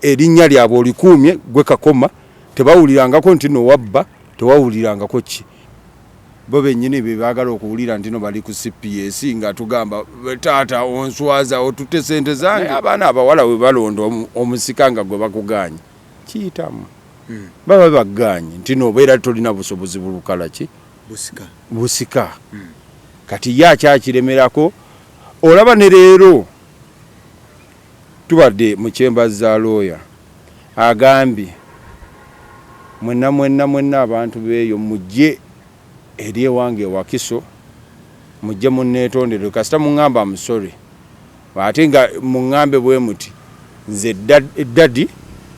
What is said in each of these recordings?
Erinnya lyabwe olikuumye gwe Kakoma, tebawulirangako nti no wabba, tewawulirangako ki. Bo bennyini be baagala okuwulira nti no bali ku CPS nga tugamba taata onswaza otutte sente zange. Abaana abawala we balonda omusika nga gwe bakugaanye kiyitamu. Baba baggaanye nti no obeera tolina busobozi bulukala ki busika. Kati ye akyakiremerako, olaba ne leero tubadde mu chambers za lawyer, agambye mwenna mwenna mwenna abantu beeyo mujje eri ewange e Wakiso, mujje munneetondere kasita muŋŋamba am sorry, ate nga muŋŋambe bwe muti nze daddy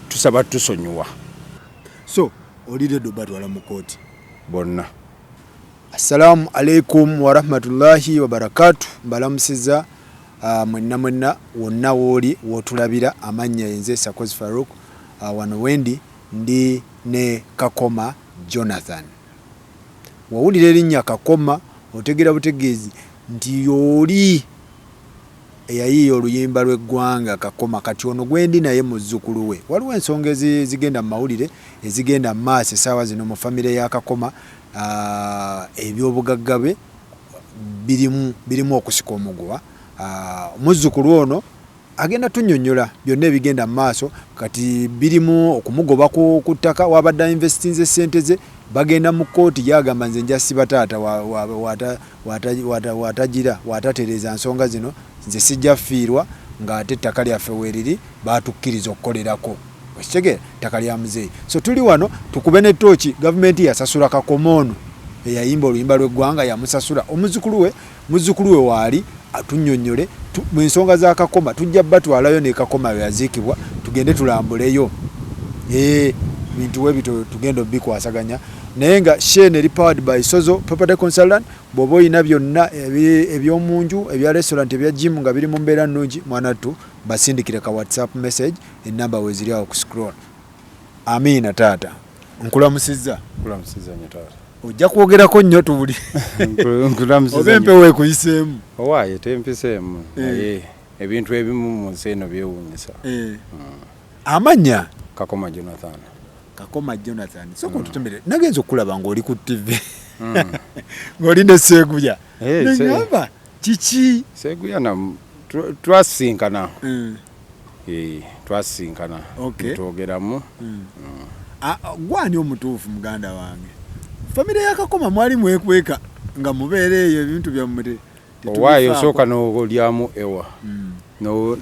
tusaba tusonyiwa. So oli ready obatwala mu kooti? Bonna. Assalamu alaikum warahmatullahi wabarakatu. Mbalamusiza mwenna mwenna wonna wooli wotulabira. Amannya yenze Sakozi Farouk. Wano wendi ndi ne Kakoma Jonathan. Wawulira erinnya Kakoma otegeera butegeezi nti yooli eyayiiya oluyimba lw'eggwanga Kakoma. Kati ono gwendi naye muzzukulu we. Waliwo ensonga ezigenda mu mawulire, ezigenda mu maaso essaawa zino mu famire ya Kakoma. Ebyobugagga bye birimu okusika omuguwa. Muzzukulu ono agenda tunnyonnyola byonna ebigenda mu maaso. Kati birimu okumugoba ku ttaka wabadde ainvestinze ssente ze, bagenda mu kkooti, yagamba nze nja siba taata watagira watatereeza nsonga zino, nze sijja fiirwa ng'ate ettaka lyaffe weeriri baatukkiriza okukolerako. Okitegeera, ttaka lya muzeeyi. So tuli wano tukube ne ttooki. Gavumenti yasasula Kakoma ono eyayimba oluyimba lw'eggwanga, yamusasula. Muzzukulu we waali atunnyonnyole mu ensonga za Kakoma. Tujja batwalayo ne Kakoma we yaziikibwa, tugende tulambuleyo bintu we bityo tugenda obikwasaganya. Naye nga show eri powered by Sozo Property Consultant. Bw'oba olina byonna eby'omu nju, ebya restaurant, ebya gym nga biri mu mbeera nnungi, mwanattu basindikire ka WhatsApp message, enamba weziri awo ku scroll. Amiina taata, nkulamusizza. Nkulamusizza nnyo taata. Ojja kwogerako nnyo tubuli oba empewo ekuyiseemu. Owaaye tempiseemu, naye ebintu ebimu mu nsi eno byewuunyisa. Amannya? Kakoma Jonathan. Kakoma Jonathan, sooka otutumire. Nagenza okulaba ng'oli ku TV ng'oli ne Seeguya, neŋŋamba kiki? Seeguya na twasisinkana. Twasisinkana twogeramu. Gwani omutuufu muganda wange? Famire ya Kakoma mwali mwekweka nga mubeera eyo ebintu byammwe? Owaayi osooka n'olyamu ewa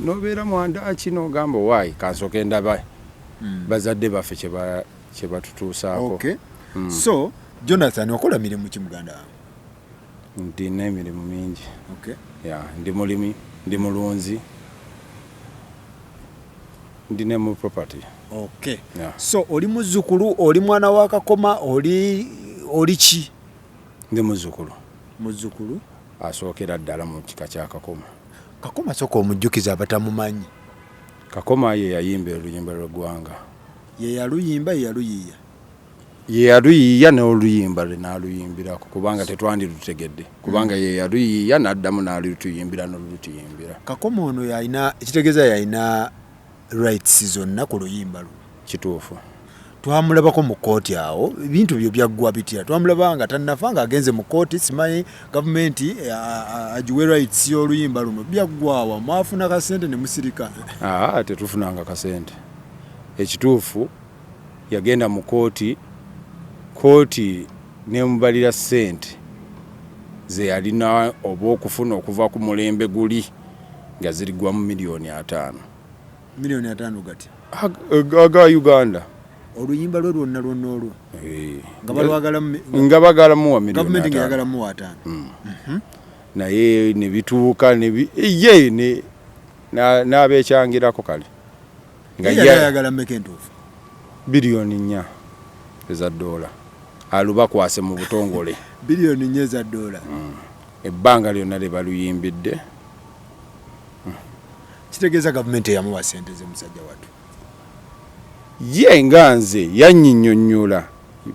nobeera mwandaki n'ogamba owaayi kansooke ndaba bazadde baffe kye batutuusaako. So Jonathan, okola mirimu ki muganda wange? Ndina emirimu mingi. Yeah, ndi mulimi, ndi mulunzi, ndi ne mu property. Yeah. So oli muzzukulu, oli mwana wa Kakoma, oli ki? Ndi muzzukulu. Muzzukulu asookera ddala mu kika kya Kakoma. Kakoma sooka omujjukiza abatamumanyi. Kakoma ye yayimba oluyimba lw'eggwanga. Ye yaluyimba, ye yaluyiiya? Ye yaluyiiya n'oluyimba lwe n'aluyimbirako, kubanga tetwandirutegedde, kubanga ye yaluyiiya n'addamu n'alutuyimbira n'olutuyimbira. Kakoma ono yalina, ekitegeeza yalina rights zonna ku luyimba luno? Kituufu. Twamulabako mu kkooti awo, ebintu byo byaggwa bitya? Twamulaba nga tannafa ng'agenze mu kkooti, simanyi gavumenti agiwe rights y'oluyimba luno. Byaggwawa? Mwafuna kasente ne musirika? Aa, tetufunanga kasente. Ekituufu yagenda mu kooti, kooti nemubalira ssente ze yalina oba okufuna okuva ku mulembe guli nga zirigwa mu 50 miliyoni. 50 miliyoni gati? Aga Uganda. Oluyimba lwe lwonna lwonna olwo nga balwagala? Nga bagala muwa miliyoni. Gavumenti nga yagala muwa 50. Naye ne bituuka ye n'abeekyangirako kale. Nga yali ayagala mmeka entuufu? 4 biliyoni eza dola alubakwase mu butongole. 4 biliyoni eza dola? Ebbanga lyonna lye baluyimbidde. Kitegeeza gavumenti eyamuwa sente ze musajja wattu? Ye nga nze yannyinnyonnyola,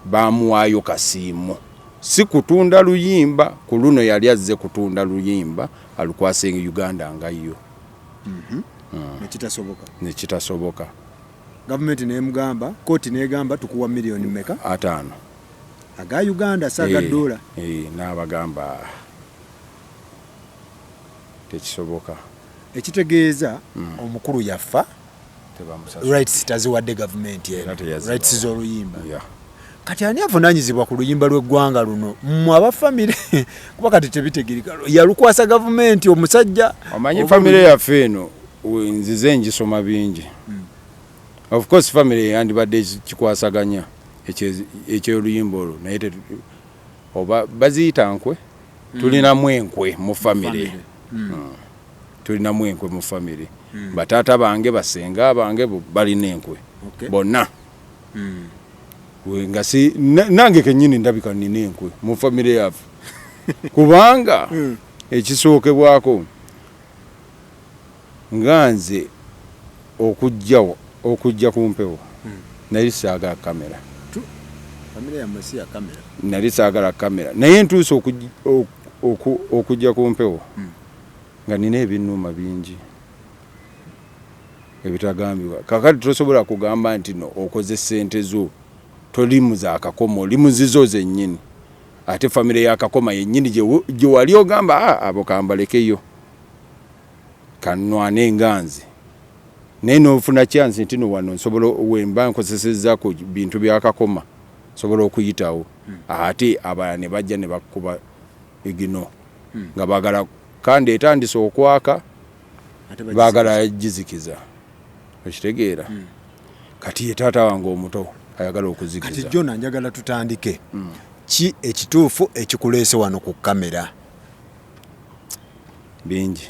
bamuwaayo kasiimo, si kutunda luyimba. Ku luno yali azze kutunda luyimba alukwase Uganda nga yo. Nekitasoboka. Nekitasoboka. Gavumenti nemugamba, kooti negamba tukuwa miliyoni meka? 5 aga Uganda, saga dola. N'abagamba tekisoboka. Ekitegeeza omukulu yafa, rights taziwadde gavumenti eno, rights z'oluyimba. Kati ani avunaanyizibwa ku luyimba lw'eggwanga luno? Mmwe aba famire, kuba kati tebitegeereka. Yalukwasa gavumenti omusajja. Omanyi famire yaffe eno nzize ngisoma bingi. Of course famire yandibadde kikwasaganya ekyoluyimba olwo, naye oba baziyita nkwe, tulinamu enkwe mu famire. Tulinamu enkwe mu famire. Bataata bange, basenga bange balina enkwe bonna. Nga si nange kennyini ndabika nina enkwe mu famire yaffe, kubanga ekisookebwako nga nze okujja ku mpewo nali saagala kamera. Nali saagala kamera, naye ntuuse okujja ku mpewo nga nina ebinnuma bingi ebitagambibwa. Kakati tosobola kugamba nti no okoze ssente zo, toli mu za Kakoma, oli mu zizo zennyini, ate famire ya Kakoma yennyini gye wali ogamba abo kambalekeyo kanwane nga nze, naye n'ofuna chance nti no wano nsobola wemba nkozesezza ku bintu bya Kakoma nsobola okuyitawo, ate abalala ne bajja ne bakuba igino nga baagala kandi etandise okwaka baagala gizikiza, okitegeera? Kati ye taata wange omuto ayagala okuzikiza. Kati Jona, njagala tutandike. Ki ekituufu ekikuleese wano ku kamera? Bingi.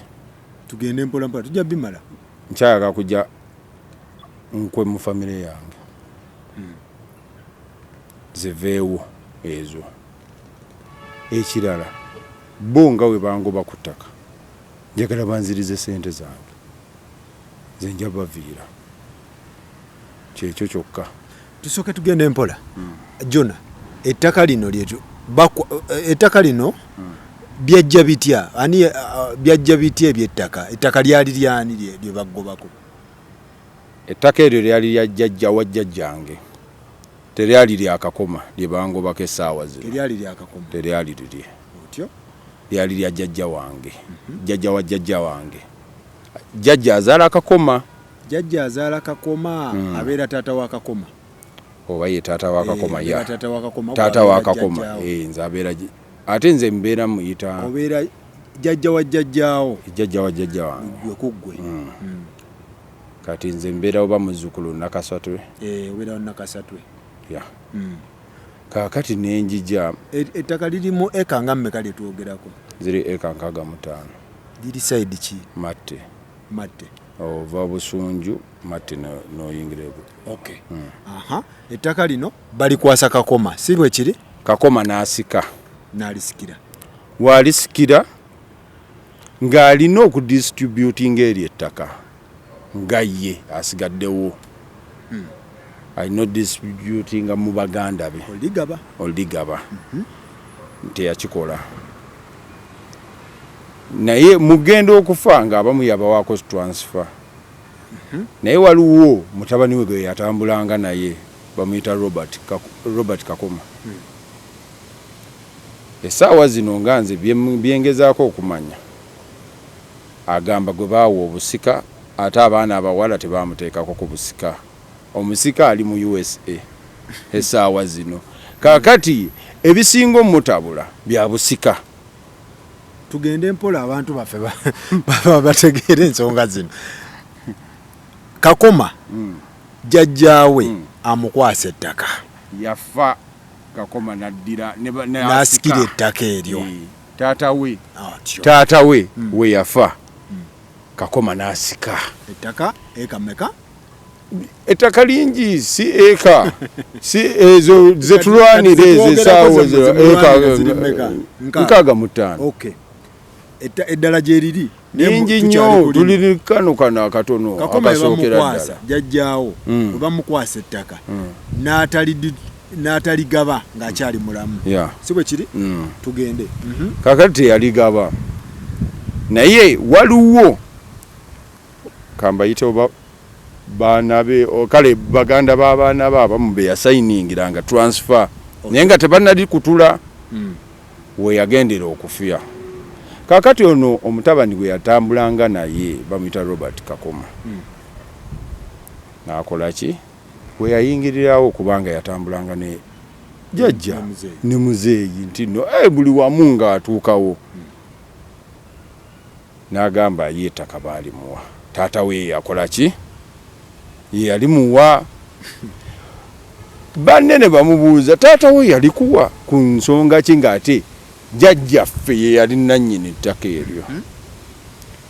Tugende mpola mpola, tujja bimala. Nkyayagala kujja nkwe mu famire yange ziveewo ezo. Ekirala, bo nga we bangoba ku ttaka, njagala banzirize sente zange, nze nja baviira. Kyekyo kyokka. Tusooke tugende mpola. Jona, ettaka lino lyetu ettaka lino byajja bitya? Ani byajja bitya ebyettaka? Ettaka lyali lyani lye baggobako? Ettaka eryo lyali lya jjajja wa jjajjange, teryali lya Kakoma lye bangobako essaawa zino. Teryali lya Kakoma? Teryali lirye. Otyo? Lyali lya jjajja wange, jjajja wa jjajja wange. Jjajja azaala Kakoma. Jjajja azaala Kakoma, abeera taata wa Kakoma. Oba ye taata wa Kakoma? Ya taata wa Kakoma. Taata wa Kakoma. Nze abeera, ate nze mbeera muyita obeera jjajja wa jjajjaawo. Jjajja wa jjajja wange. Gwe ku ggwe. Kati nze mbeera oba muzzukulu Nakasatwe. Obeera Nakasatwe. Ya, kaakati nenjija. Ettaka lirimu eka nga mmeka lye twogerako? Ziri eka 65. Liri side ki? Matte. Matte. Ova Busunju, Matte, n'oyingira. Okay. Aha, ettaka lino balikwasa Kakoma, si bwe kiri? Kakoma n'asika. N'alisikira. Walisikira ng'alina okudistributinga eryo ettaka nga ye asigaddewo, alina odistributinga mu baganda be. Oligaba. Oligaba. Teyakikola, naye mugenda okufa ng'abamu yabawaako transfer, naye waliwo mutabani we gwe yatambulanga naye bamuyita Robert, Robert Kakoma. Essaawa zino nga nze byengezaako okumanya, agamba gwe baawa obusika, ate abaana abawala tebamuteekako ku busika. Omusika ali mu USA essaawa zino. Kaakati ebisinga omutabula bya busika. Tugende mpola, abantu baffe bategeere ensonga zino. Kakoma jjajjaawe amukwasa ettaka. Yafa, Kakoma naddira. N'asikira ettaka eryo. Taata we, taata we we yafa, Kakoma n'asika ettaka. Eka meka? Ettaka lingi, si eka, si ezo zetulwanira ezo esaawa eka 65. Eddala gyeriri. Lingi nnyo, tuli kano kano akatono akasookera ddala. Jjajjaawo bwe bamukwasa ettaka n'ataligaba ng'akyali mulamu, si bwe kiri? Tugende. Kakati teyaligaba, naye waliwo kambayite oba Baana be, kale baganda b'abaana be abamu be yasayiningiranga transfer, naye nga tebannali kutula we yagendera okufya. Kaakati ono omutabani gwe yatambulanga naye bamuyita Robert Kakoma. N'akola ki? We yayingirirawo, kubanga yatambulanga ne jjajja ne muzeeyi nti nno buli wamu ng'atuukawo, n'agamba ye ettaka baalimuwa, taata we yakola ki? Ye yalimuwa. Banne ne bamubuuza, taata we yalikuwa ku nsonga ki, ng'ate jjajjaffe ye yali nannyini ttaka eryo?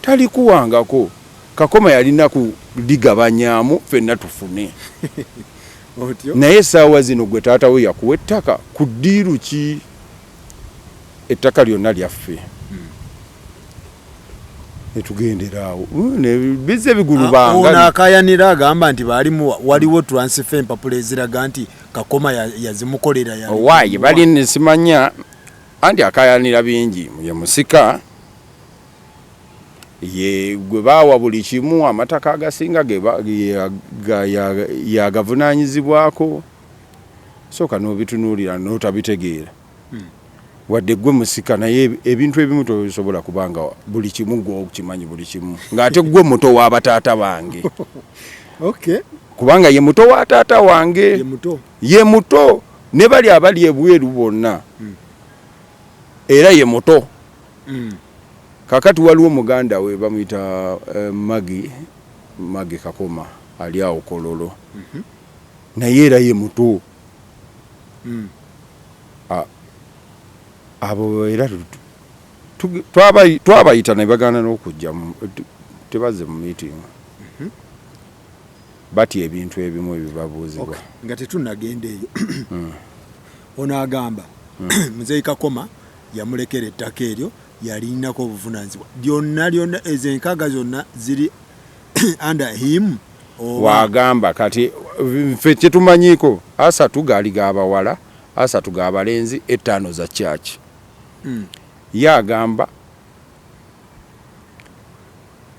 Talikuwangako. Kakoma yalina kuligabanyaamu ffenna tufune. Naye essaawa zino gwe taata we yakuwa ettaka ku ddiiru ki? Ettaka lyonna lyaffe. Netugendera awo bizze bigulubanga. Ono akayanira agamba nti baalimuwa, waliwo transfer, empapula eziraga nti Kakoma yazimukolera. Owaaye bali nesimanya anti akayanira bingi. Ye musika, ye gwe baawa buli kimu, amataka agasinga yagavunanyizibwako. Sooka n'obitunuulira n'otabitegeera. Wadde gwe musika, naye ebintu ebimu tobisobola, kubanga buli kimu gwe okimanyi buli kimu, ng'ate gwe muto wa bataata bange. Kubanga ye muto wa taata wange, ye muto ne bali abali ebweru bonna, era ye muto. Kakati waliwo muganda we bamuyita Magi, Magi Kakoma, ali awo Kololo, naye era ye muto. Abo era twabayita ne bagaana n'okujja, tebazze mu meeting. Batya ebintu ebimu ebibabuuzibwa. Nga tetunnagenda eyo, ono agamba muzeeyi Kakoma yamulekera ettaka eryo, yalinako obuvunanyizibwa lyonna lyonna, ezo enkaaga zonna ziri under him. Wagamba kati nfe kyetumanyiiko, 30 gaali g'abawala, 30 g'abalenzi, 5 za kyaki. Ye agamba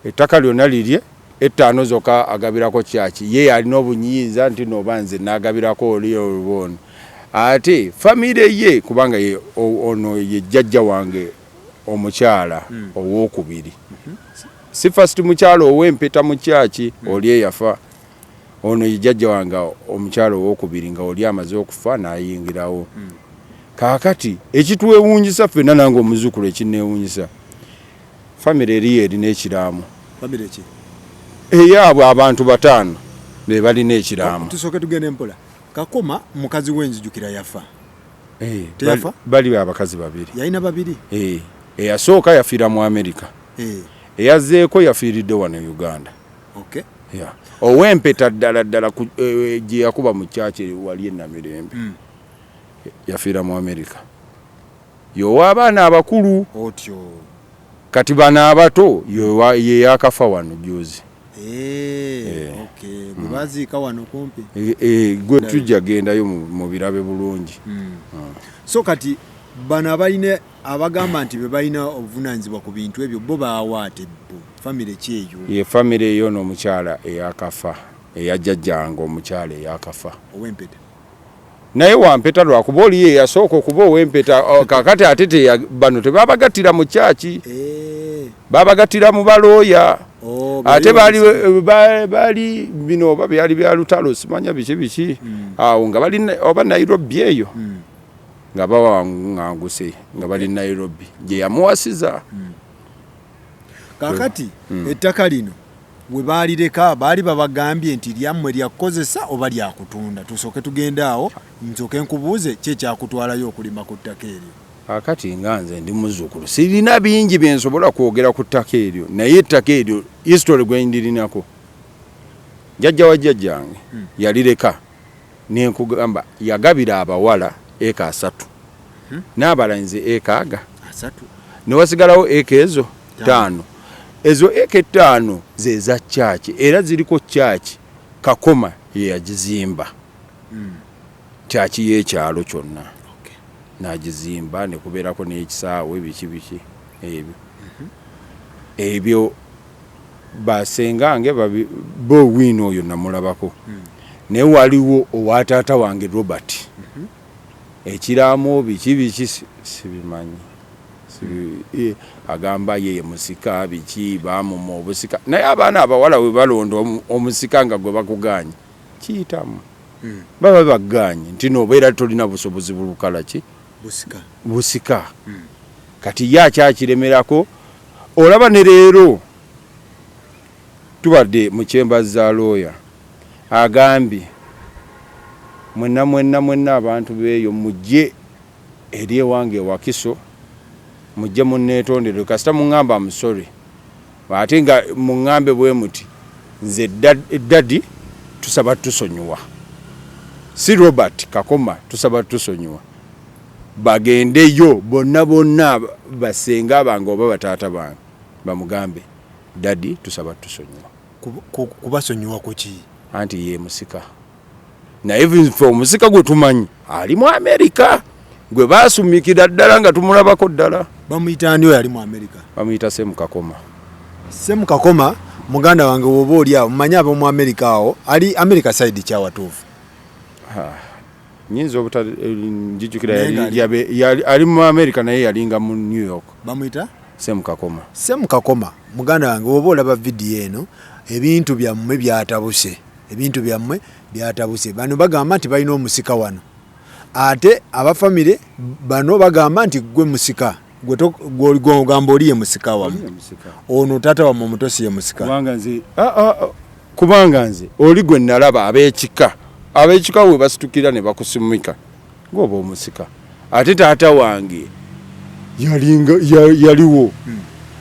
ettaka lyonna lirye, 5 zokka agabirako kyaki. Ye alina obuyinza nti noba nze nagabirako oli oba ono, ate famire ye, kubanga ye ono ye jjajja wange omukyala owokubiri, si first mukyala ow'empeta mu kyaki. Oli eyafa, ono ye jjajja wange omukyala owokubiri, nga oli amaze okufa n'ayingirawo. Kaakati ekitwewuunyisa ffenna, nange omuzuukulu ekinneewuunyisa, famire eriyo erina ekiraamo. Famire ki? Eyaabwe, abantu bataano be balina ekiraamo. Tusooke tugende mpola. Kakoma mukazi w'enzijukira yafa? Eh, Teyafa? Bali abakazi babiri. Yalina babiri? Eh, eyasooka yafiira mu Amerika, eyazzeeko yafiiridde wano e Uganda. Yeah. Ow'empeta ddala ddala gye yakuba mu kyaki wali e Namirembe, yafiira mu Amerika, y'ow'abaana abakulu. Otyo. Kati bano abato, ye yakafa wano juzi. Eh, okay, gwe baziika wano kumpi. Eh, gwe tujja gendayo mu birabe bulungi. So kati bano abalina, abagamba nti be balina obuvunanyizibwa ku bintu ebyo, bo baawa ate bo famire ki eyo? Ye famire eyo n'omukyala eyakafa, eyajjajjange omukyala eyakafa. Ow'empeta? Naye wampeta, lwakuba oli ye yasooka okuba ow'empeta. Oh, kakati ate bano tebabagattira mu kyaki, babagattira mu balooya. Oh, ate bali bali bali bino oba byali bya lutalo, simanya biki biki awo nga bali oba Nairobi eyo, nga bawaŋŋanguse nga bali Nairobi gye yamuwasiza. Kaakati ettaka lino we baalireka, baali babagambye nti lyammwe lyakukozesa oba lyakutunda? Tusooke tugende awo, nsooke nkubuuze ki ekyakutwalayo okulima ku ttaka eryo. Akati nga nze ndi muzzukulu, sirina bingi bye nsobola kwogera ku ttaka eryo, naye ettaka eryo history gwe ndirinako, jjajja wa jjajjange yalireka, nenkugamba yagabira abawala eka 30 n'abalenzi eka aga 30. Ne wasigalawo eka ezo 5. Ezo eka 5 ze za kyaki, era ziriko kyaki Kakoma ye yagizimba, kyaki y'ekyalo kyonna. N'agizimba ne kubeerako n'ekisaawe, biki biki ebyo. Ebyo Basengange bo wiino oyo namulabako, naye waliwo owa taata wange Robert. Ekiraamo biki biki sibimanyi. Agamba ye musika biki, bamuma obusika, naye abaana abawala we balonda omusika nga gwe bakuganye kiyitamu. Baba baganye nti nobeera tolina busobozi bulukala ki busika. Kati ye akyakiremerako. Olaba ne leero tubadde mu chambers za lawyer, agambye mwenna mwenna mwenna abantu beeyo mujje eri ewange ewakiso, mujje munneetondere. Kasita muŋŋamba am sorry, ate nga muŋŋambe bwe muti, nze daddy tusaba tusonyiwa, si Robert Kakoma, tusaba tusonyiwa. Bagendeyo bonna bonna basenga bange oba bataata bange bamugambe, "Daddy, tusaba tusonyiwa." Kubasonyiwa kuki? Anti ye musika, naye ffe omusika gwe tumanyi ali mu Amerika, gwe basumikira ddala nga tumulabako ddala. Bamuyita ani oyo ali mu Amerika? Bamuyita Semukakoma. Semukakoma, muganda wange, woba oli awo, mumanyi ab'omu Amerika awo, ali Amerika side kyawatuufu? Nyinza obuta njijukira. Ali mu Amerika, naye yalinga mu New York. Bamuyita? Semukakoma. Semukakoma, muganda wange, woba olaba vidiyo eno, ebintu byammwe byatabuse, ebintu byammwe byatabuse. Bano bagamba nti balina omusika wano, ate abafamire bano bagamba nti gwe musika. Gwogamba oli ye musika wamu, ono taata wammwe omuto si ye musika? Kubanga nze kubanga nze oli gwe nalaba, ab'ekika, ab'ekika we basitukira ne bakusumika ng'oba omusika, ate taata wange yalinga yaliwo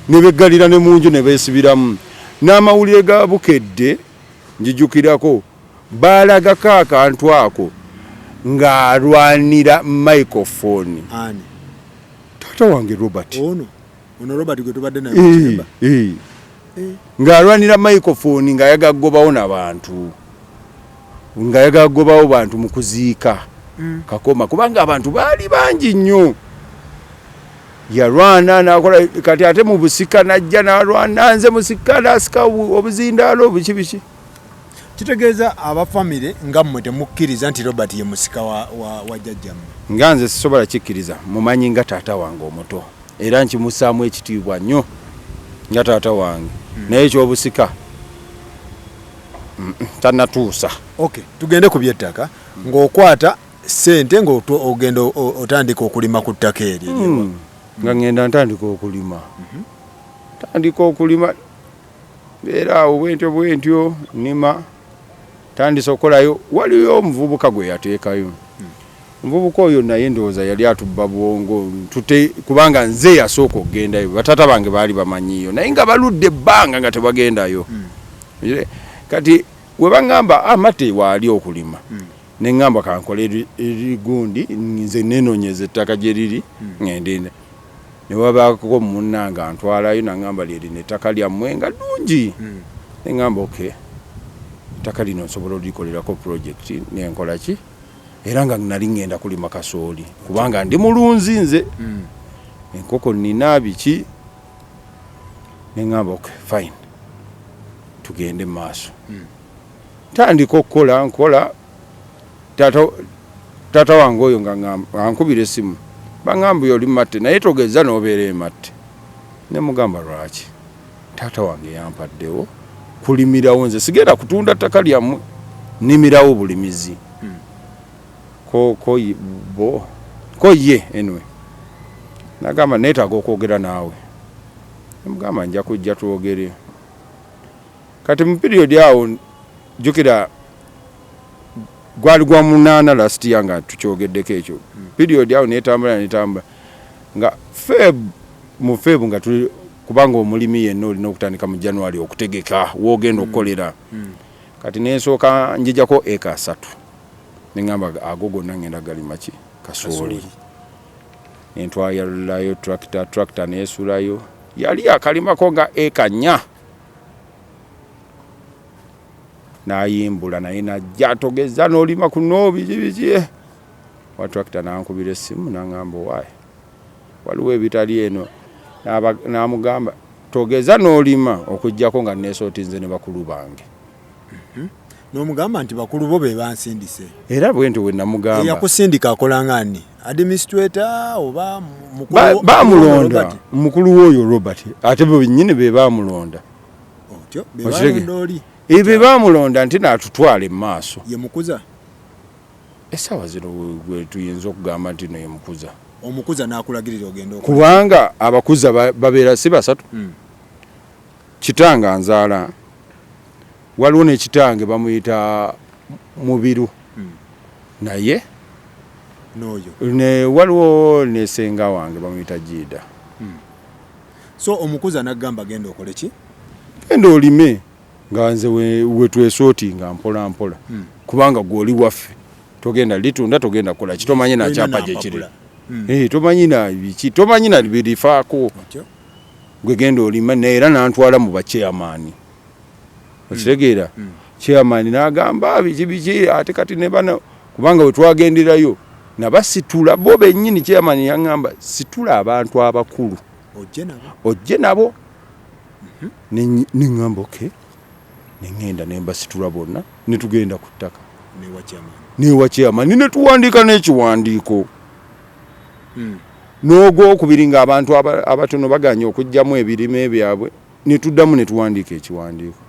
ne beggalira ne munju ne beesibiramu. N'amawulire ga Bukedde njijukirako baalagako akantu ako ng'alwanira microphone. Ani? Taata wange Robert. Ono ono Robert gwe tubadde naye mu chamber? Eh. Ng'alwanira microphone, ng'ayagala kugobawo nabantu, ng'ayagala kugobawo bantu mu kuziika Kakoma, kubanga abantu baali bangi nnyo. Yalwana nakola. Kati ate mu busika najja n'alwana, nze musika, nasika obuzindaalo biki biki. Kitegeeza abafamire nga mmwe temukkiriza nti Robert ye musika wa jjajjammwe? Nga nze sisobola kikkiriza. Mumanyi nga taata wange omuto, era nkimussaamu ekitiibwa nnyo nga taata wange, naye ekyobusika tannatuusa. Okay, tugende ku byettaka. Ng'okwata ssente ng'ogenda otandika okulima ku ttaka eryo? Nga ŋŋenda ntandika okulima, tandika okulima, mbeera awo bwentyo bwentyo nnima, tandise okukolayo. Waliyo omuvubuka gwe yateekayo. Omuvubuka oyo naye ndowooza yali atubba bwongo tute, kubanga nze yasooka okugendayo. Bataata bange baali bamanyiyo, naye nga baludde ebbanga nga tebagendayo. Kati we baŋŋamba amate waali okulima, ne ŋŋamba kankole erigundi, nze nenoonyeza ettaka gye riri, ŋŋende. Ne wabaako munnange antwalayo, naŋŋamba lyerino ettaka lyammwe nga ddungi. Ne ŋŋamba okay, ettaka lino nsobola olikolerako project. Nenkola ki, era nga nali ŋŋenda kulima kasooli, kubanga ndi mulunzi nze, enkoko nina biki. Ne ŋŋamba okay, fine, tugende mu maaso. Ntandika okukola, nkola. Taata wange oyo nga ankubira essimu, baŋŋamba oli Matte, naye togeza n'obeera e Matte. Ne mugamba lwaki? Taata wange yampaddewo kulimirawo, nze sigenda kutunda ttaka lyammwe, nnimirawo bulimizi. Ko bo ko ye anyway nagamba neetaaga okwogera naawe. Nemugamba nja kujja twogere. Kati mu period awo, jjukira gwali gwa 8 last year nga tukyogeddeko ekyo. Period awo netambula netambula nga Feb, mu Feb nga tuli, kubanga omulimi yenna olina okutandika mu January okutegeka woogenda okukolera. Kati nensooka njijako eka 3, neŋŋamba ago gonna ngenda galima ki? Kasooli. Nentwayalulayo tractor, tractor nesulayo, yali akalimako nga eka 4, nayimbula naye najja togeza n'olima kuno biki biki. Wa tractor nankubira essimu, naŋŋamba owaaye waliwo ebitali eno. N'amugamba Togeza n'olima okuggyako nga neesootinze ne bakulu bange. N'omugamba nti bakulu bo be bansindise. Era bwe ntyo bwe namugamba. Eyakusindika akola nga ani? Administrator oba mukulu? Bamulonda mukulu w'oyo Robert, ate bo bennyini be bamulonda. Otyo be balonda oli? Be bamulonda nti naatutwala emaaso. Ye mukuza? Essaawa zino gwe tuyinza okugamba nti no ye mukuza. Omukuza n'akulagirira ogenda okola. Kubanga abakuza babeera si basatu. Kitange anzaala, waliwo ne kitange bamuyita Mubiru. Naye n'oyo ne waliwo ne ssenga wange bamuyita Jiida. So omukuza n'agamba genda okole ki? Genda olime nga nze we twesootinga mpola mpola. Kubanga gwe oli waffe. Togenda litunda, togenda kukola ki, tomanyi na kyapa gye kiri. Tomanyi na biki, tomanyi na birifaako. Gwe genda olima, naye era n'antwala mu ba chairman. Okitegeera? Chairman n'agamba biki biki, ate kati ne bano, kubanga we twagenderayo nabasitula bo bennyini. Chairman yaŋŋamba situla abantu abakulu ojje nabo. Ne ŋŋamba okay, ne ŋŋenda ne mbasitula bonna ne tugenda ku ttaka newa chairman ne tuwandiika n'ekiwandiiko. N'ogwokubiri ng'abantu abatono baganye okuggyamu ebirime byabwe, ne tuddamu ne tuwandiika ekiwandiiko.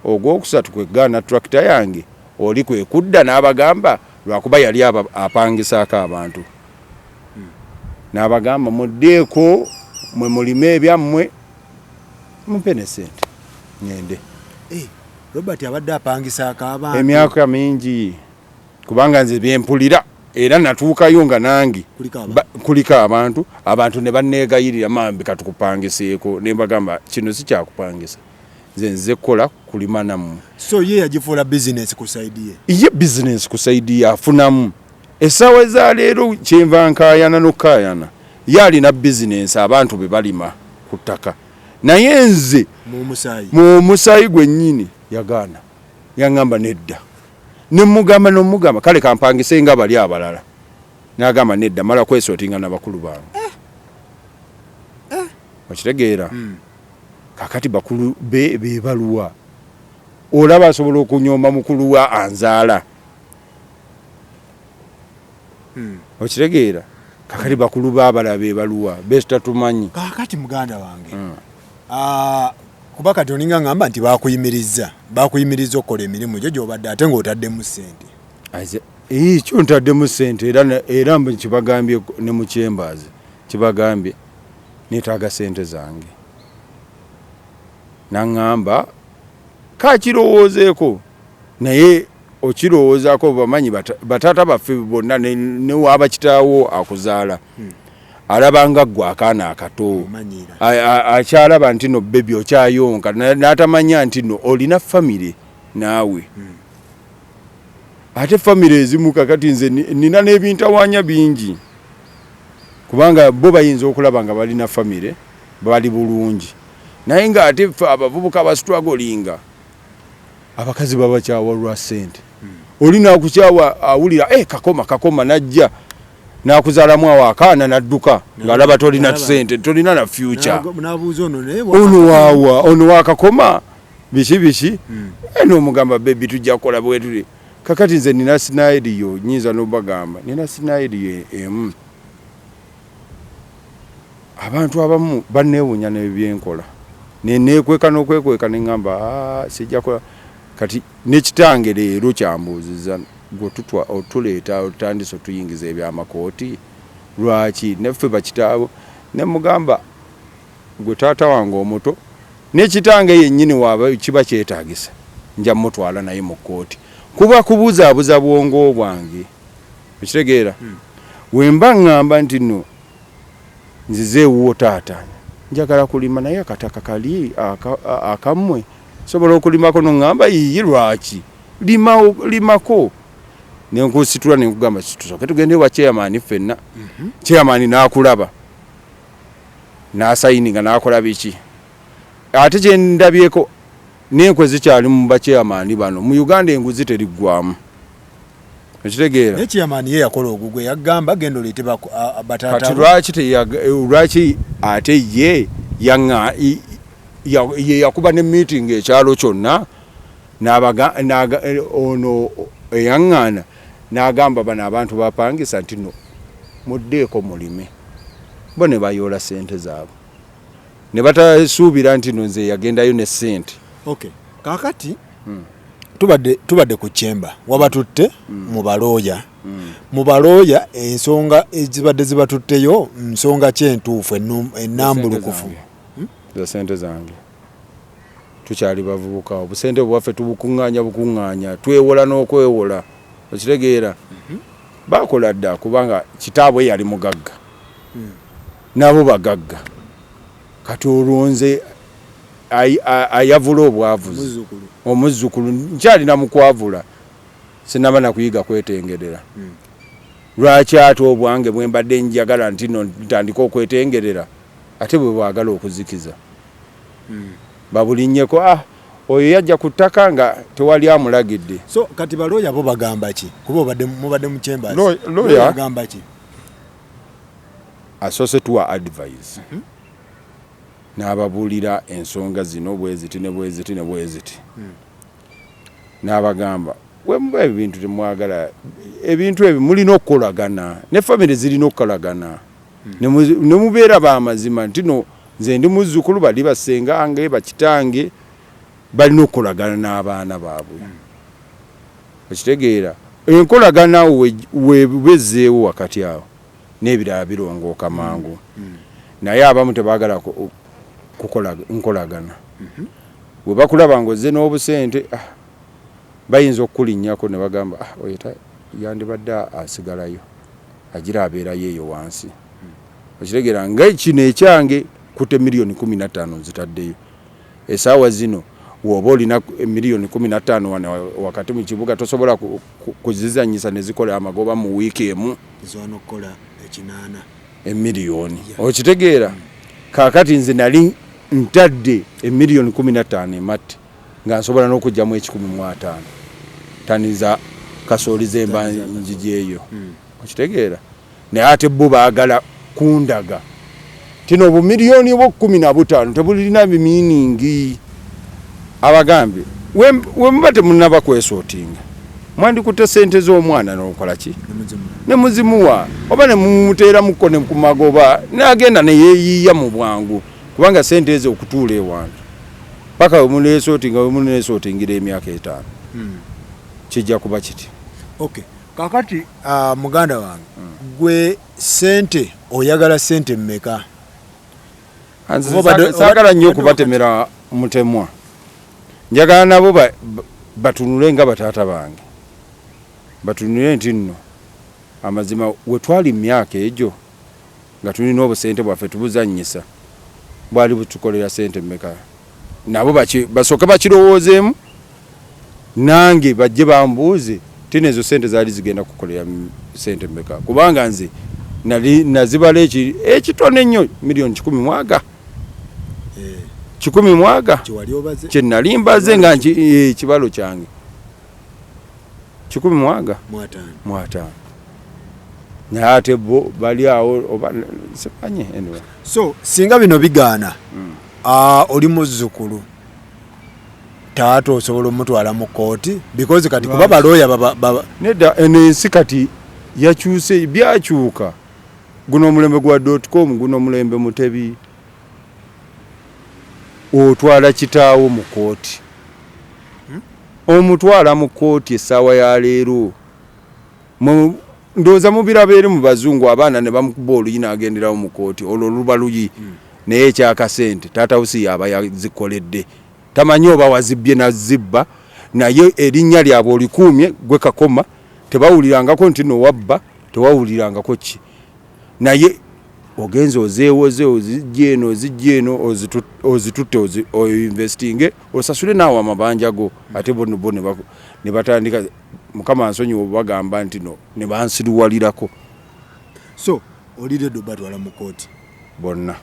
Ogwokusatu kwe kugaana tractor yange, oli kwe kudda n'abagamba lwakuba yali apangisaako abantu, n'abagamba muddeeko mwe mulime ebyammwe, mumpe ne ssente ŋŋende. Robert abadde apangisaako abantu emyaka mingi, kubanga nze byempulira era natuukayo nga nange kuliko abantu, abantu ne banneegayirira mambi katukupangiseeko, ne mbagamba kino si kyakupangisa, nze nze kukola kulima nammwe. So ye yagifuula bizinesi ku side ye. Ye bizinesi ku side ye afunamu. Essaawa za leero kyenva nkaayana n'okukaayana, ye alina bizinesi, abantu be balima ku ttaka, naye nze mu musaayi gwennyini yagaana, yaŋŋamba nedda. Ne mugamba n'omugamba kale kampangise nga bali abalala, n'agamba nedda, mala kwesootinga na bakulu bange. Okitegeera? Kakati bakulu be bebaluwa, olaba asobola okunyooma mukulu we anzaala. Okitegeera? Kakati bakulu be abalala bebaluwa besitatumanyi. Kakati muganda wange, kuba kati olinga ngamba nti bakuyimirizza okukola emirimu gyo gy'obadde ate ng'otaddemu ssente. Kyo ntaddemu ssente, era kibagambye ne mu chambers, kibagambye neetaaga ssente zange. Naŋŋamba kakirowoozeeko, naye okirowoozaako bamanyi bataata baffe bonna ne waaba kitaawo akuzaala alaba nga ggwe akaana akato, akyalaba nti no baby okyayonka, n'atamanya nti no olina famire naawe. Ate famire ezimu kakati nze nina n'ebintawaanya bingi, kubanga bo bayinza okulaba nga balina famire bali bulungi, naye ng'ate ffe abavubuka abastrugglinga abakazi babakyawa lwa ssente. Oli n'akukyawa awulira kakoma kakoma, najja n'akuzaalamu awo akaana n'adduka ng'alaba tolina ssente, tolina na future. Ono waawa ono wakakoma biki biki, n'omugamba baby tujja kukola bwe tuli. Kakati nze nina scenario, nyinza n'obagamba nina scenario emu. Abantu abamu banneewuunya n'ebyenkola, neneekweka n'okwekweka ne ŋŋamba sijja kola. Kati ne kitange leero kyambuuzizza, gwe otuleeta otandise otuyingiza ebyamakooti lwaki, naffe bakitaabo? Ne mugamba gwe taata wange omuto ne kitange yennyini waaba kiba kyetaagisa nja mutwala naye mu kkooti, kuba kubuzaabuza bwongo bwange. Okitegeera? Wemba ŋŋamba nti no nzize ewuwo taata njagala kulima, naye akataka kali akammwe sobola okulimako, noŋŋamba yiyi lwaki limako, nenkusitula nenkugamba tusooke tugende wa chairman ffenna. Chairman n'akulaba n'asayininga n'akola biki. Ate kyendabyeko n'enkwe zikyali mu bachairman bano mu Uganda, enguzi teriggwamu. Okitegeera? Naye chairman ye yakola ogugwe, yagamba genda oleete bataata. Kati lwaki ate ye yaŋŋa Ye yakuba ne meeting ekyalo kyonna ono eyaŋŋaana n'agamba bano abantu bapangisa nti no muddeeko mulime, bo ne bayoola sente zaabwe ne batasuubira nti no nze yagendayo ne sente. Okay. Kaakati tubadde ku chamber, wabatutte mu balooya. Mu balooya ensonga ezibadde zibatutteyo nsonga ki entuufu ennambulukufu? Za sente zange. Tukyali bavubuka, obusente bwaffe tubukuŋŋaanya bukuŋŋaanya, twewola n'okwewola, okitegeera? Bakola dda kubanga kitaabwe yali mugagga, nabo bagagga. Kati olwo nze ayavula obwavuzi, omuzzukulu nkyalina mukwavula, sinaba nakuyiga kwetengerera. Lwaki ate obwange bwe mbadde njagala nti no ntandike okwetengerera, ate bwe bwagala okuzikiza? Babulinnyeko, oyo yajja ku ttaka nga tewali amulagidde. So kati balooya bo bagamba ki? Kuba obadde mubadde mu chambers. Lawyer agamba ki? Asoose tuwa advice, n'ababuulira ensonga zino bweziti ne bweziti ne bweziti, n'abagamba wemuba ebintu temwagala ebintu ebyo, mulina okukolagana ne famire, zirina okukolagana ne mubeera bamazima nti no nze ndi muzzukulu, bali basengange, bakitange balina okukolagana n'abaana baabwe. Okitegeera? Enkolagana awo webezzeewo wakati awo n'ebirala birongooka mangu. Naye abamu tebaagala kukola nkolagana. Bwe bakulaba ng'ozze n'obusente, bayinza okukulinnyako ne bagamba, oyo yandibadde asigalayo, agira abeerayo eyo wansi. Okitegeera? Nga kino ekyange kutte miliyoni 15 nzitaddeyo. Essaawa zino w'oba olina miliyoni 15 wano wakati mu kibuga, tosobola kuzizannyisa ne zikola amagoba mu wiiki emu. Zisobola n'okukola 8. Emiliyoni, okitegeera? Kaakati nze nali ntadde emiliyoni 15 ematte nga nsobola n'okugyamu 150 tani za kasooli zemba njigyeyo, okitegeera? Naye ate bo baagala kundaga tino obumiliyoni obwo 15 tebulina meaning. Abagambye we muba temunaba kwesootinga, mwandikutte sente z'omwana n'okola ki ne muzimuwa oba ne mumuteeramuko ne ku magoba n'agenda ne yeeyiiya mu bwangu, kubanga sente ezo okutuula ewantu paka we muneesootinga, we muneesootingira emyaka 5, kijja kuba kiti. Okay. Kakati muganda wange, gwe sente oyagala sente mmeka? Saagala nnyo okubatemera mutemwa, njagala nabo batunule nga bataata bange, batunule nti nno amazima we twali mu myaka egyo nga tulina obusente bwaffe tubuzannyisa, bwali butukolera sente mmeka? Nabo basooke bakirowoozeemu, nange bajje bambuuze tino ezo sente zaali zigenda kukolera sente mmeka, kubanga nze nali nazibala ekitono ennyo miliyoni 100 mwaga 100 mwaga kye nali mbaze nga ekibalo kyange 100 mwaga 50, naye ate bo bali awo oba simanyi, anyway. So singa bino bigaana, oli muzzukulu, taata osobola omutwala mu kooti? Because kati kuba balooya Nedda, eno ensi kati yakyuse, byakyuka. Guno omulembe gwa .com, guno omulembe mutebi. Otwala kitaawo mu kooti, omutwala mu kooti essaawa ya leero. Ndowooza mubiraba eri mu bazungu, abaana ne bamukuba oluyi n'agenderawo mu kooti, olwo luba luyi. Naye ekyakasente taata wo si yaaba yazikoledde, tamanyi oba wazibbye nazibba, naye erinnya lyabwe olikuumye gwe kakoma. Tebawulirangako nti no wabba, tewawulirangako ki, naye ogenza ozeewoze, ozijja eno, ozijja eno, ozitutte, oinvestinge, osasule naawe amabanja go. Ate bo bo ne batandika, Mukama nsonyiwa, bagamba nti no ne bansiruwalirako. So oli ready obatwala mu kooti? Bonna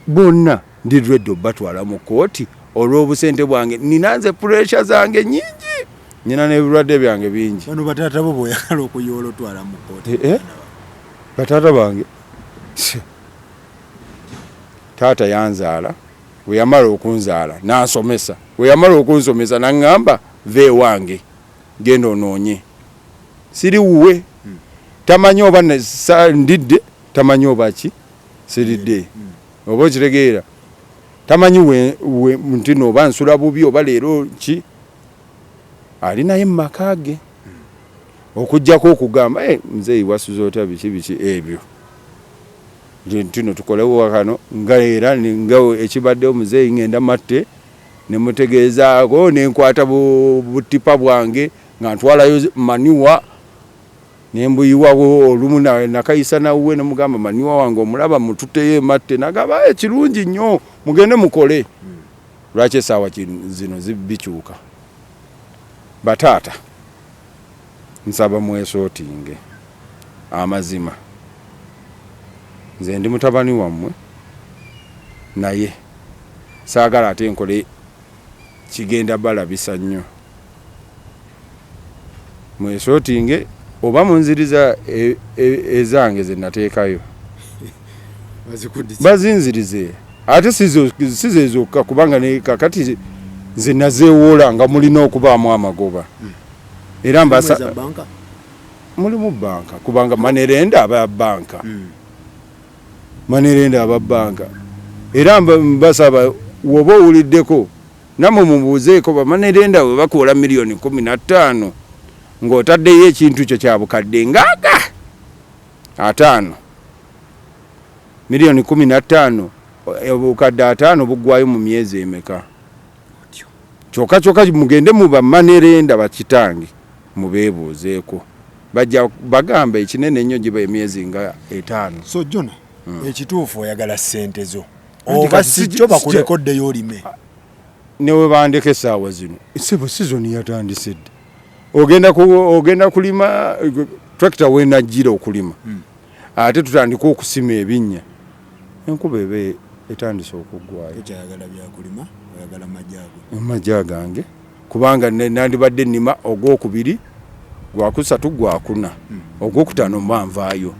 bonna ndi ready obatwala mu kooti olw'obusente bwange. Nina nze pressure zange nyingi, nina n'ebirwadde byange bingi. Bano bataata bo bw'oyagala okuyoola otwala mu kooti? Eh, eh. Bataata bange, taata yanzaala. Bwe yamala okunzaala n'ansomesa, bwe yamala okunsomesa n'aŋŋamba va ewange genda onoonye. Siri wuwe, tamanyi oba ndidde, tamanyi oba ki siridde, oba okitegeera, tamanyi nti no oba nsula bubi oba leero ki, ali naye mu maka ge. Okuggyako okugamba eh, muzeeyi wasuze otya biki biki ebyo nti no tukolewo kano nga era nga ekibaddewo muzeeyi ngenda matte ne mutegeezaako ne nkwata butipa bwange nga ntwalayo maniwa ne mbuyiwawo olumu nakayisa nawuwe ne mugamba maniwa wange omulaba mututeyo ematte nagamba eh, kirungi nnyo mugende mukole. Lwaki essaawa zino bikyuka? Bataata nsaba mwesootinge amazima nze ndi mutabani wammwe naye saagala ate nkole kigenda balabisa nnyo mwesootinge oba munziriza e, e, ezange ze nateekayo bazinzirize ate si ze zokka kubanga ne kakati nze nazeewoola nga mulina okubaamu amagoba hmm. era mbasa mulimu banka kubanga manerenda aba banka hmm. manerenda aba banka era mbasaba woba owuliddeko namwe mubuuzeeko bamanerenda we bakuwola miliyoni 15 ng'otaddeyo ekintu kyo kya bukadde ngaaga ataano miliyoni 15 obukadde ataano buggwayo mu myezi emeka kyokka kyokka mugende mu bamanerenda bakitange mubeebuuzeeko bajja bagamba ekinene ennyo giba emyezi nga etaano. So Jona hmm. ekituufu oyagala ssente zo oba sikyo bakuleka oddeyo olime newe bandeka essaawa zino sebo sizoni yatandise dda ogenda ogenda kulima tractor wenajjira okulima hmm. ate tutandika okusima ebinnya enkuba eba etandise okuggwayo amajja gange kubanga nandibadde nnima ogwokubiri gwakusatu gwakuna hmm. ogwokutaano mba nvaayo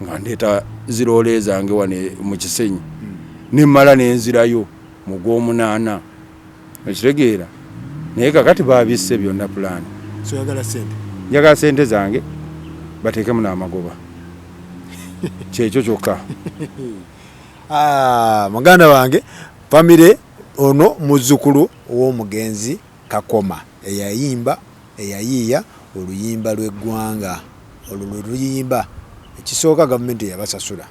nga ndeeta ziroole zange wano mu Kisenyi hmm. nemmala nenzirayo mu gwomunaana okitegeera naye kakati babisse byonna pulaani njagala sente zange bateekemu n'amagoba kyekyo kyokka ah, muganda wange famire ono muzzukulu w'omugenzi Kakoma eyayimba eyayiiya oluyimba lw'eggwanga olwo lwe luyimba ekisooka gavumenti eyabasasula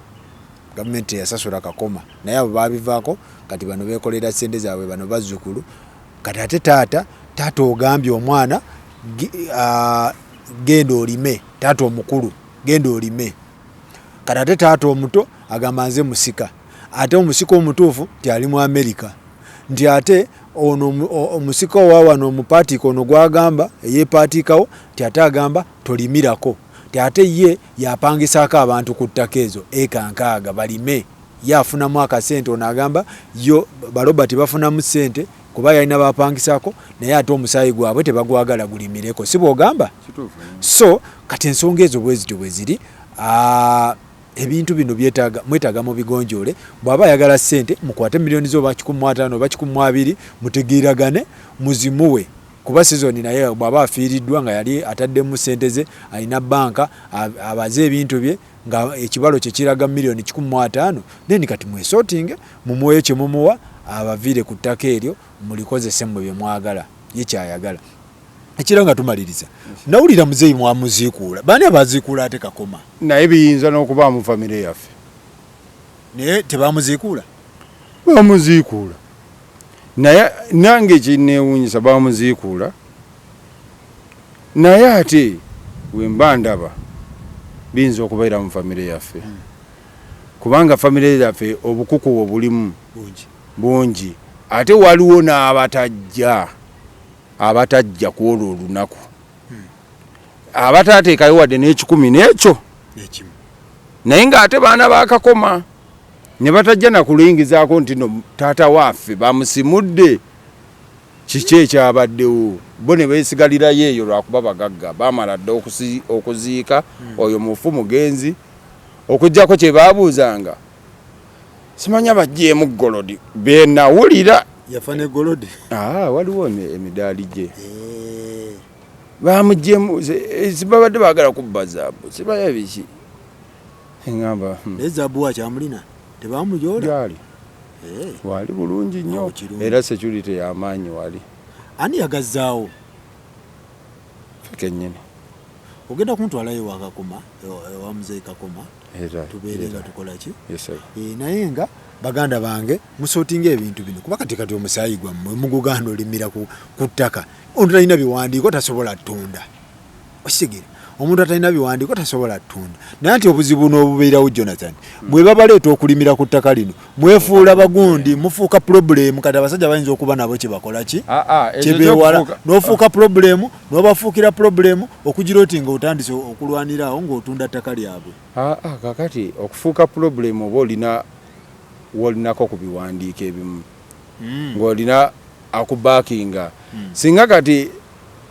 gavumenti teyasasula Kakoma naye abo baabivaako kati bano beekolera ssente zaabwe bano bazzukulu kati ate taata taata ogambye omwana genda olime taata omukulu genda olime kati ate taata omuto agamba nze musika ate omusika omutuufu nti ali mu Amerika nti ate ono omusika owa wano omupaatiika ono gwagamba eyepaatiikawo nti ate agamba tolimirako nti ate ye yapangisaako abantu ku ttaka ezo eka nkaaga balime ye afunamu akasente ono agamba yo balobert bafunamu ssente kuba yalina bapangisako naye ate omusaayi gwabwe tebagwagala gulimireko si bwogamba so kati ensonga ezo bwezityo bwe ziri ebintu bino byetaaga mwetaaga mubigonjoole bw'aba ayagala ssente mukwate miliyoni zo oba 150 oba 120 mutegeeragane muzimuwe kuba sizoni naye bw'aba afiiriddwa nga yali ataddemu ssente ze alina banka abaze ebintu bye nga ekibalo kye kiraga miliyoni 150 then kati mwesotinge mumuweyo kye mumuwa abaviire ku ttaka eryo mulikozese mmwe bye mwagala ye kyayagala ekira nga tumaliriza nawulira muzeeyi mwamuziikuula baani abaziikuula ate Kakoma naye biyinza n'okuba mu famire yaffe naye tebamuziikuula bamuziikuula naye nange ekinneewuunyisa bamuziikuula naye ate wemba ndaba biyinza okubeera mu famire yaffe hmm. kubanga famire yaffe obukuku obulimu bungi ate waliwo n'abatajja abatajja ku olwo olunaku hmm. abataateekayo wadde n'ekikumi n'ekyo naye ng'ate baana bakakoma ne batajja nakuluyingizaako nti no taata waffe bamusimudde kiki ekyabaddewo bo ne beesigalirayo eyo lwakuba bagagga baamala dda okuziika hmm. oyo mufu mugenzi okuggyako kye baabuuzanga. Simanya bagyemu golodi benawulira. Yafa ne golodi. Ah, waliwo emidaali gye. Eh. Bamugyemu babadde baagala kubba zaabu sibaya biki. Engamba. Naye zaabu wakyamulina tebamujoola. Gyali. Eh. Wali bulungi nnyo era security y'amaanyi wali. Ani yagazzaawo? Ffe kennyini. Ogenda kuntwalayo ewa Kakoma, ewa muzeeyi Kakoma tubeere nga tukola ki? Eh, naye nga baganda bange musootinga ebintu bino kuba kati kati omusaayi gwammwe muguganda olimira ku ttaka. Omuntu talina biwandiiko tasobola ttunda. Okitegeera? Omuntu atalina biwandiiko tasobola ttunda. Naye anti obuzibu n'obubeerawo Jonathan, bwe babaleeta okulimira ku ttaka lino mwefuula bagundi, mufuuka pulobulemu. Kati abasajja bayinza okuba nabo kye bakola ki? Ah, ah, kye beewala, n'ofuuka pulobulemu, n'obafuukira pulobulemu okugira oti ng'otandise okulwanira awo ng'otunda ttaka lyabwe. Ah, kakati okufuuka pulobulemu oba olina w'olinako ku biwandiiko ebimu ng'olina akubaakinga. Singa kati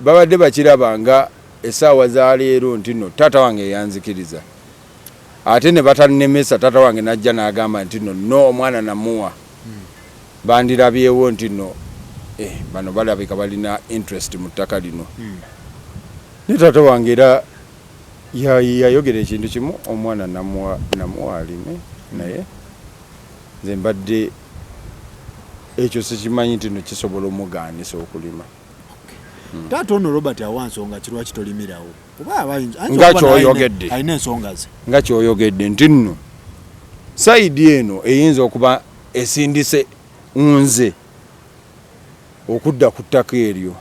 babadde bakiraba nga essaawa za leero nti nno taata wange yanzikiriza ate ne batannemesa, taata wange n'ajja n'agamba nti nno no omwana namuwa, bandirabyewo nti nno bano balabika balina interest mu ttaka lino. Naye taata wange era yayogera ekintu kimu, omwana namuwa alime, naye nze mbadde ekyo sikimanyi nti nno kisobola omugaanisa okulima. Taata ono Robert awa nsonga ki lwaki tolimirawo? Kuba aba ayinza Nga okuba naye ky'oyogedde. alina ensonga ze. Nga ky'oyogedde nti nno sayidi eno eyinza okuba esindise nze okudda ku ttaka eryo.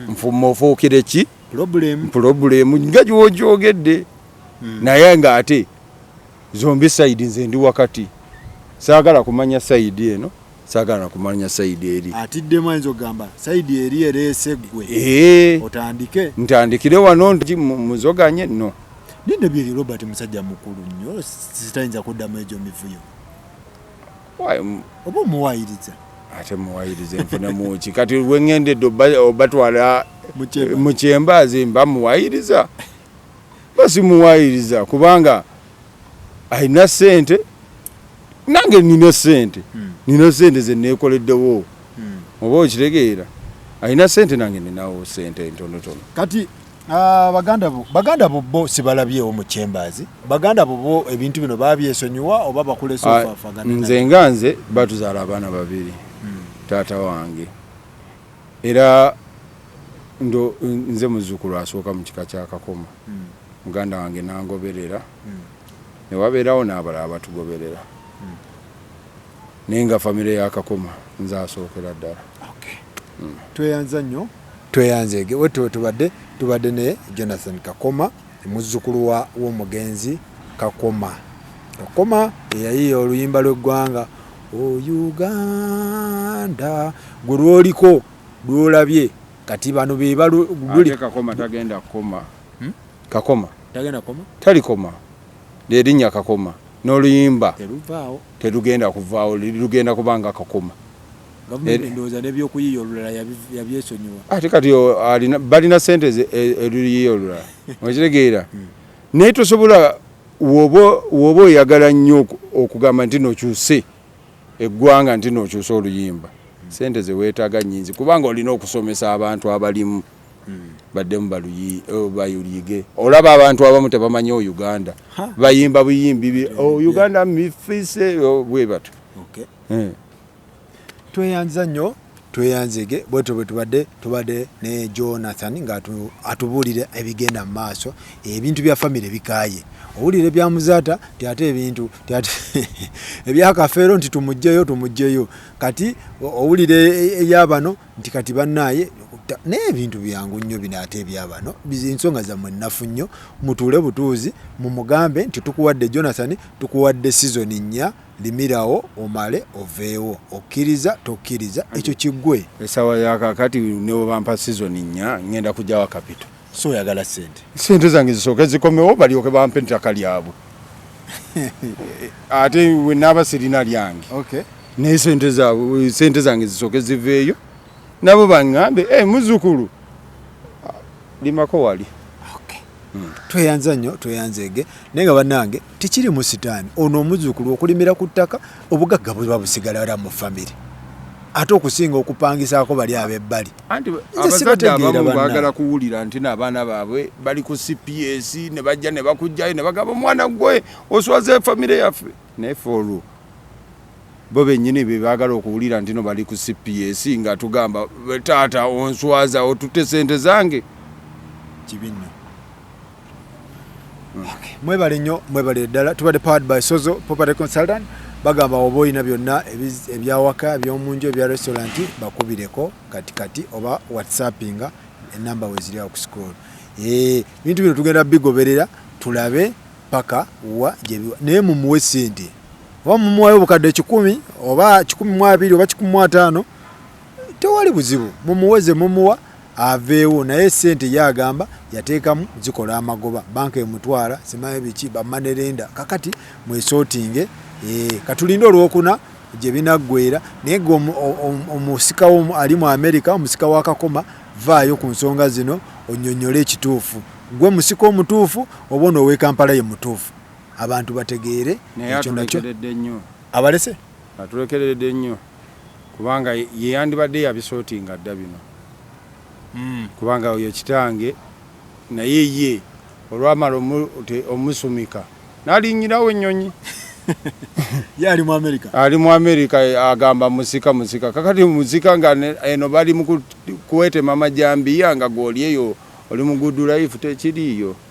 Nfuma ofuukire ki? Problem. Problem nga gy'ogyogedde. Naye ng'ate zombi sayidi nze ndi wakati. Saagala kumanya sayidi eno, saagala kumanya sayidi eri. Atiddemu ayinza okugamba sayidi eri ereese ggwe. Otandike. Ntandikire wano nti muzoganye no. Naye ndabye Robert musajja mukulu nnyo, sitayinza kuddamu egyo mivuyo. Oba omuwaayiriza? Ate muwayirize nfunemu ki? Kati we ŋŋendedde obatwala mu kyembaazi mba muwayiriza? Basimuwayiriza kubanga alina ssente, nange nina ssente, nina ssente ze neekoleddewo. Oba okitegeera, alina ssente nange ninawo ssente ntonotono. Kati baganda bo bo sibalabyewo mu chambers. Baganda bo bo ebintu bino babyesonyiwa oba bakulese ofaafagana? Nze nga nze batuzaala abaana babiri, taata wange era ndo nze muzzukulu asooka mu kika kya Kakoma. Muganda wange n'angoberera, ne wabeerawo n'abalala batugoberera. Naye nga famire ya Kakoma nze asookera ddala. Tweyanza nnyo, tweyanzeege. Wettu tubadde ne Jonathan Kakoma, muzzukulu w'omugenzi Kakoma. Kakoma eyayiiya oluyimba lw'eggwanga O Uganda, gwe lw'oliko lw'olabye kati bano be balu-, luli. Ate Kakoma tagenda kukoma. Kakoma. Tagenda kukoma? Talikoma. Erinnya Kakoma n'oluyimba teruvaawo. Terugenda kuvaawo, lugenda kuba nga Kakoma. Gavumenti ndowooza n'ebyokuyiiya olulala yabyesonyiwa. Ate kati balina ssente eruyiiya olulala. Okitegeera? Naye tosobola, woba oyagala nnyo okugamba nti nokyuse eggwanga, nti nokyuse oluyimba, ssente ze weetaaga nnyingi kubanga olina okusomesa abantu abalimu baddemu bayulige. Olaba abantu abamu tebamanyi o Uganda, bayimba buyimbi o Uganda mifise bwe batyo. Tweyanza nnyo, tweyanzege. Bwetyo bwe tubadde ne Jonathan nga atubuulira ebigenda mu maaso, ebintu bya famire bikaaye. Owulira ebya Muzaata nti ate ebintu nti ate ebya Kafeero nti tumuggyeyo, tumuggyeyo. Kati owulira ebyabano nti kati bannaaye, naye ebintu byangu nnyo bino ate ebyabano, ensonga zammwe nnafu nnyo. Mutuule butuuzi mumugambe nti tukuwadde Jonathan, tukuwadde sizoni 4, limirawo omale oveewo. Okkiriza tokkiriza ekyo kiggwe. Essaawa ya kaakati ne bwe bampa sizoni 4 ngenda kugyawa kapito. So oyagala ssente? Ssente zange zisooke zikomewo balyoke bampe ettaka lyabwe. Ate we naaba sirina lyange. Naye ssente zange zisooke ziveeyo nabo baŋŋambe, muzzukulu limako wali. Tweyanza nnyo, tweyanzeege. Naye nga bannange, tekiri mu sitaani ono omuzzukulu okulimira ku ttaka. Obugagga buba busigalala mu famire, ate okusinga okupangisaako bali ab'ebbali. Anti Nze abazadde sibategeera abamu bannange. baagala kuwulira nti n'abaana baabwe bali ku CPS, ne bajja ne bakugjayo ne bagamba, "Omwana gwe oswaza efamire yaffe." Naye ffe olwo bo bennyini be baagala okuwulira nti no bali ku CPS, nga tugamba, "Taata, onswaza, otutte sente zange." Kibi nnyo. Okay. Mwebale nnyo, mwebale ddala. Tubadde powered by Sozo Property Consultant. Bagamba oba olina byonna ebyawaka, ebyomunju, ebya restaurant, bakubireko kati kati oba whatsappinga enamba weziri awo ku scroll. Bintu bino tugenda bigoberera, tulabe paka wa gyebiwa. Naye mumuwe sente, oba mumuwayo obukadde 100 oba 120 oba 150, tewali buzibu. Mumuweze, mumuwa aveewo. Naye sente ye agamba yateekamu zikola amagoba, banka emutwala, simanyi biki, ba money lender. Kakati mwesootinge. Katulinde Olwokuna gye binaggwera. Naye gwe omusika ali mu America, omusika wa Kakoma, vaayo ku nsonga zino, onyonyole ekituufu. Gwe musika omutuufu oba ono ow'e Kampala ye mutuufu? Abantu bategeere. Naye Ekyo nakyo atulekeredde nnyo. Abalese. Atulekeredde nnyo, kubanga ye yandibadde yabisootinga dda bino, kubanga oyo kitange. Naye ye olwamala omusumika n'alinnyirawo ennyonyi. Ye ali mu America. Ali mu America, agamba musika, musika. Kakati musika nga eno bali mu kwetema majambiya, nga gwoli eyo oli mu good life, tekiriiyo.